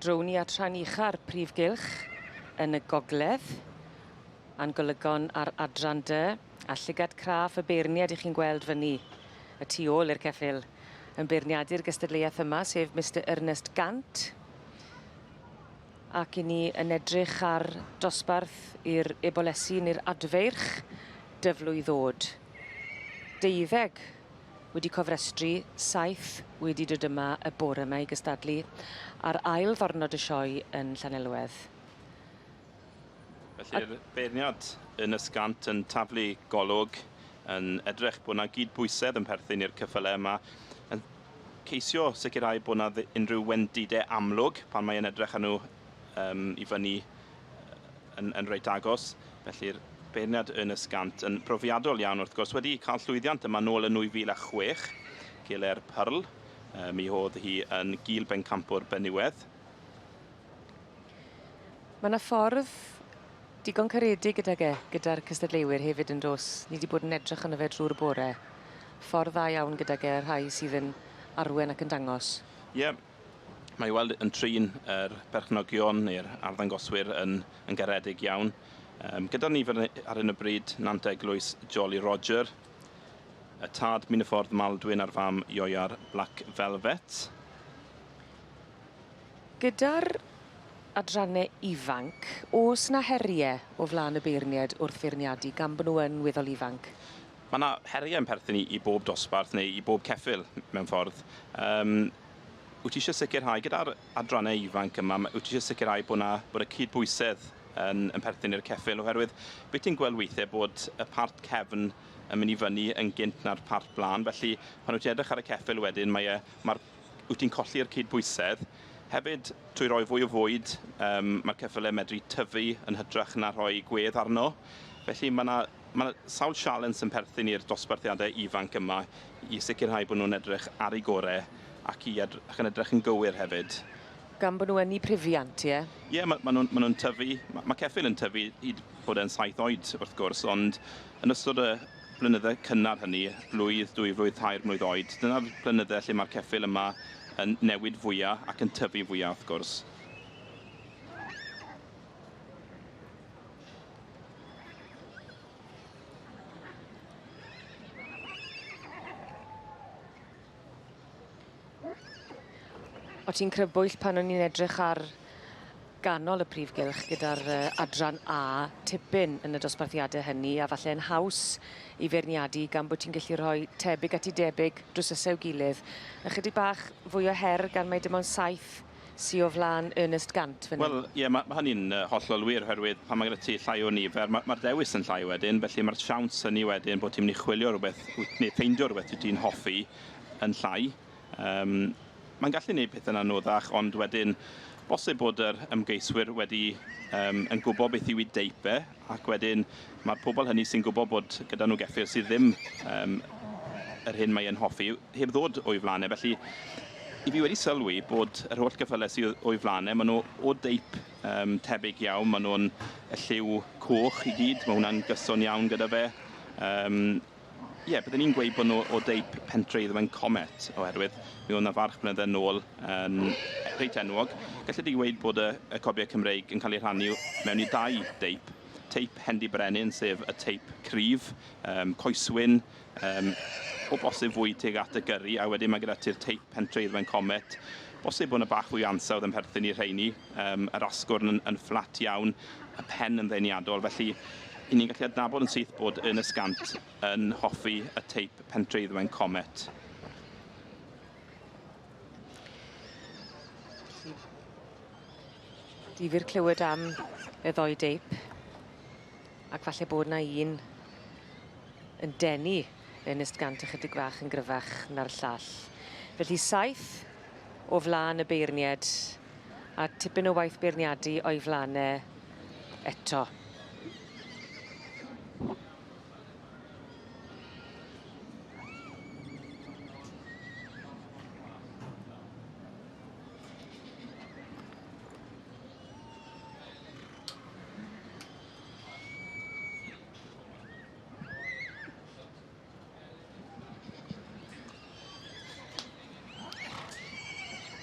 Drown ni at rhan ucha'r prif gylch yn y gogledd, a'n golygon ar adran dy, a llygad craff y beirniad 'ych chi'n gweld fyny y tu ôl i'r ceffyl yn beirniadu'r gystadleuaeth yma, sef Mister Ernest Gant. Ac 'yn ni yn edrych ar dosbarth i'r ebolesi neu'r adfeirch dyflwydd ddod. Deuddeg wedi cofrestru, saith wedi dod yma y bore yma i gystadlu ar ail ddornod y sioe yn Llanelwedd. Felly'r beirniad yn ysgant yn taflu golwg, yn edrych bod 'na gydbwysedd yn perthyn i'r ceffylau yma, yn ceisio sicrhau bod 'na unrhyw wendidau amlwg pan mae'n edrych ar nhw i fyny yn reit agos. Felly'r beirniad Ernest Gant yn brofiadol iawn wrth gwrs, wedi cael llwyddiant yma nôl yn 2006, Giler Pearl, mi oedd hi yn gil bencampwr benywedd. Mae yna ffordd digon caredig gydag e, gyda'r cystadleuwyr hefyd yn does? Ni wedi bod yn edrych arno fe drwy'r bore. Ffordd dda iawn gydag e, rhai sydd yn arwen ac yn dangos. Ie, yeah, mae i weld yn trin yr perchnogion neu'r arddangoswyr yn, yn garedig iawn. Gyda ni ar hyn o bryd Nant Eglwys Jolly Roger, y tad Min y Ffordd Maldwyn a'r fam Ioiar Black Velvet. Gyda'r adrannau ifanc, oes 'na heriau o flaen y beirniaid wrth feirniadu gan bod nhw yn weddol ifanc? Mae 'na heriau yn perthyn i bob dosbarth neu i bob ceffyl mewn ffordd. Wyt ti eisiau sicrhau, gyda'r adrannau ifanc yma, wyt ti eisiau sicrhau bod 'na, bod y cydbwysedd yn, yn perthyn i'r ceffyl, oherwydd beth ti'n gweld weithiau bod y part cefn yn mynd i fyny yn gynt na'r part blaen, felly pan wyt ti'n edrych ar y ceffyl wedyn, mae e, mae'r, wyt ti'n colli'r cydbwysedd. Hefyd, trwy roi fwy o fwyd, mae'r ceffylau medru tyfu yn hytrach na rhoi gwedd arno. Felly mae 'na, mae 'na sawl sialens yn perthyn i'r dosbarthiadau ifanc yma i sicrhau bod nhw'n edrych ar eu gorau ac, i edr ac yn edrych yn gywir hefyd. Gan bod nhw yn eu prifiant, ie? Ie, ma' ma' nhw'n ma' nhw'n tyfu. Ma' ma' ceffyl yn tyfu hyd bod e'n 7 oed, wrth gwrs, ond yn ystod y blynydde cynnar hynny, blwydd, dwy flwydd, tair mlwydd oed, dyna'r blynydde lle mae'r ceffyl yma yn newid fwya ac yn tyfu fwya, wrth gwrs. O' ti'n crybwyll pan o'n i'n edrych ar ganol y prif gylch gyda'r yy adran A tipyn yn y dosbarthiade hynny a falle yn haws i feirniadu gan bo' ti'n gellu rhoi tebyg at 'i debyg drws i'w gilydd. Ychydig bach fwy o her gan mai dim ond saith sy o flan Ernest Gant fyn 'yn. Wel ie ma' ma' hynny'n yy hollol wir oherwydd pan ma' gyda ti llai o nifer ma' ma'r dewis yn llai wedyn felly ma'r siawns hynny wedyn bod ti'n mynd i chwilio rwbeth wyt neu ffeindio rwbeth wyt ti'n hoffi yn llai. Yym mae'n gallu neud pethe'n anoddach ond wedyn bosib bod yr ymgeiswyr wedi yym yn gwbo beth yw 'u deip e ac wedyn ma'r pobol hynny sy'n gwbo bod gyda nhw geffyl sydd ddim yym yr hyn mae e'n hoffi heb ddod o'i flan e felly i fi wedi sylwi bod yr holl geffylau sydd o'i flan e ma' nhw o deip yym tebyg iawn ma' nhw'n y lliw coch i gyd ma' hwnna'n gyson iawn gyda fe yym Ie, bydden i'n gweud bod nhw o deip Pentre Iddwen Comet, oherwydd mi oedd 'na farch blynydde nôl yn reit enwog. Gallet ti weud bod y, y cobiau Cymreig yn cael eu rhannu mewn i ddau deip. Teip Hendy Brenin, sef y teip cryf, coeswyn, o bosib fwy tuag at y gyrru, a wedyn mae gyda ti'r teip Pentre Iddwen Comet. Bosib bod 'na bach fwy o ansawdd yn perthyn i'r rheini, yr asgwrn yn, yn fflat iawn, y pen yn ddeniadol, felly 'y ni'n gallu adnabod yn syth bod Ernest Gant yn hoffi y teip Pentreiddwen Comet. Difyr clywed am y ddou deip, ac falle bod 'na un yn denu Ernest Gant ychydig fach yn gryfach na'r llall. Felly saith o flan y beirnied a tipyn o waith beirniadu o'i flan e eto.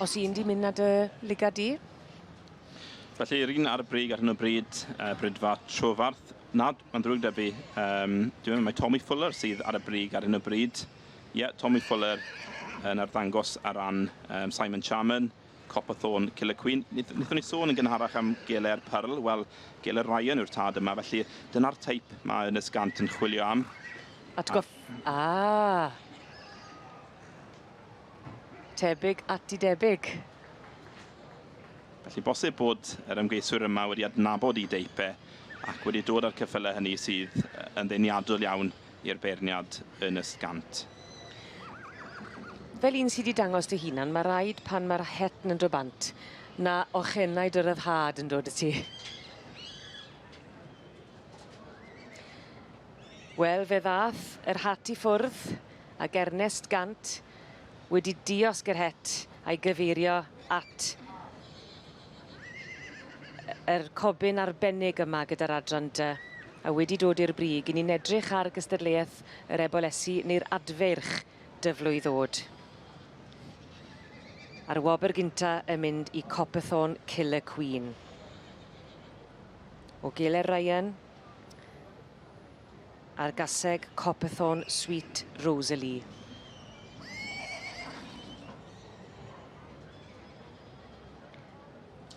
Os un 'di mynd â dy lygad di? Felly, yr un ar y brig ar hyn o bryd, Bridfa Trofarth. Na, mae'n ddrwg 'da fi. Dwi'n meddwl mai Tommy Fuller sydd ar y brig ar hyn o bryd. Ie, yeah, Tommy Fuller yn arddangos ar ran Simon Charman, Copperthorn Killer Queen. Wnaethon ni sôn yn gynharach am Geler Pearl. Wel, Geler Ryan yw'r tad yma, felly dyna'r teip mae Ernest Gant yn chwilio am. Atgoff... Ah! Tebyg at i debyg. Felly bosib bod yr ymgeiswyr yma wedi adnabod i deipe ac wedi dod â'r ceffylau hynny sydd yn ddeniadol iawn i'r beirniad Ernest Gant. Fel un sydd wedi dangos dy hunan, mae rhaid pan mae'r het yn dod bant, na ochenaid o ryddhad yn dod y ti. Wel, fe ddath yr hat i ffwrdd ac Ernest Gant wedi diosg yr het a'i gyfeirio at yr cobyn arbennig yma gyda'r adran D a wedi dod i'r brig, 'yn ni'n edrych ar gystadleuaeth yr ebolesi neu'r adfeirch dyflwydd ddod. A'r wobr gynta yn mynd i Copperthorn Killer Queen. O Geler Ryan a'r gaseg Copperthorn Sweet Rosalie.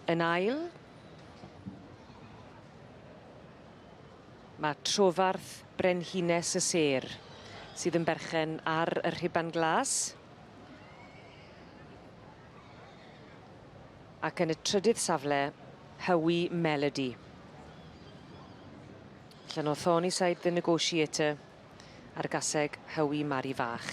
Yn ail, mae Trofarth Brenhines y Sêr, sydd yn berchen ar y rhuban glas. Ac yn y trydydd safle, Hywi Melody. Allan o Thornyside The Negotiator a'r gaseg Hywi Mari Fach.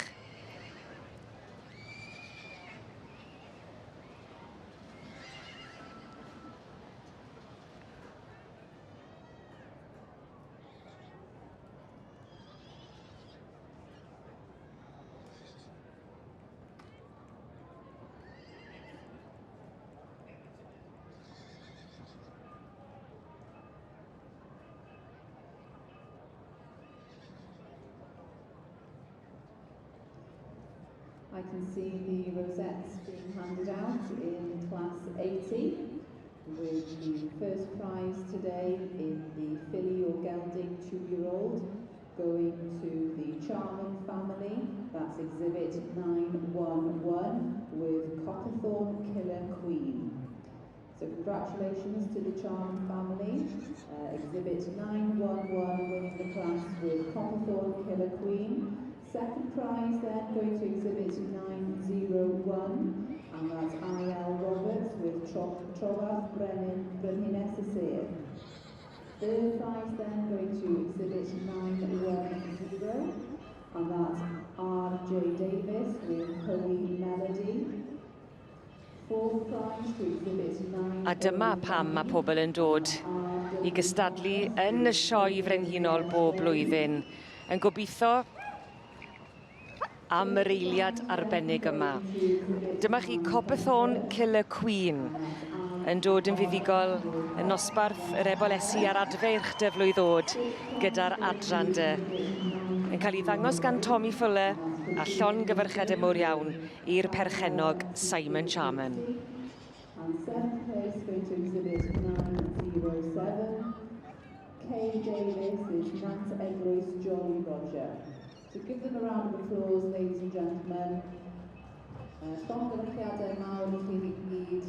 I can see the rosettes being handed out in class 80, with the first prize today in the filly or gelding 2-year-old going to the Charman family. That's exhibit 911 with Copperthorn Killer Queen. So congratulations to the Charman family. Exhibit 911 winning the class with Copperthorn Killer Queen. Second prize then going to exhibit 901, and that's I.L. Roberts with Trofarth Brenhines y Sêr. Third prize then going to exhibit 910, and that's R.J. Davis with Holy Melody. Fourth prize to exhibit 9. A dyma pam mae pobl yn dod i gystadlu yn y sioe frenhinol bob blwyddyn, yn gobeithio am yr eiliad arbennig yma. Dyma chi Copperthorn Killer Queen yn dod yn fuddugol yn nosbarth yr ebolesi a'r adfeirch dyflwydd ddod gyda'r adran D. Yn cael ei ddangos gan Tommy Fuller a llongyfarchiadau mowr iawn i'r perchennog Simon Charman. And seventh place going to exhibit 907. Kay Davis is Nant Eglwys Jolly Roger. So give them a round of applause, ladies and gentlemen. Llongyfarchiadau mawr i chi gyd.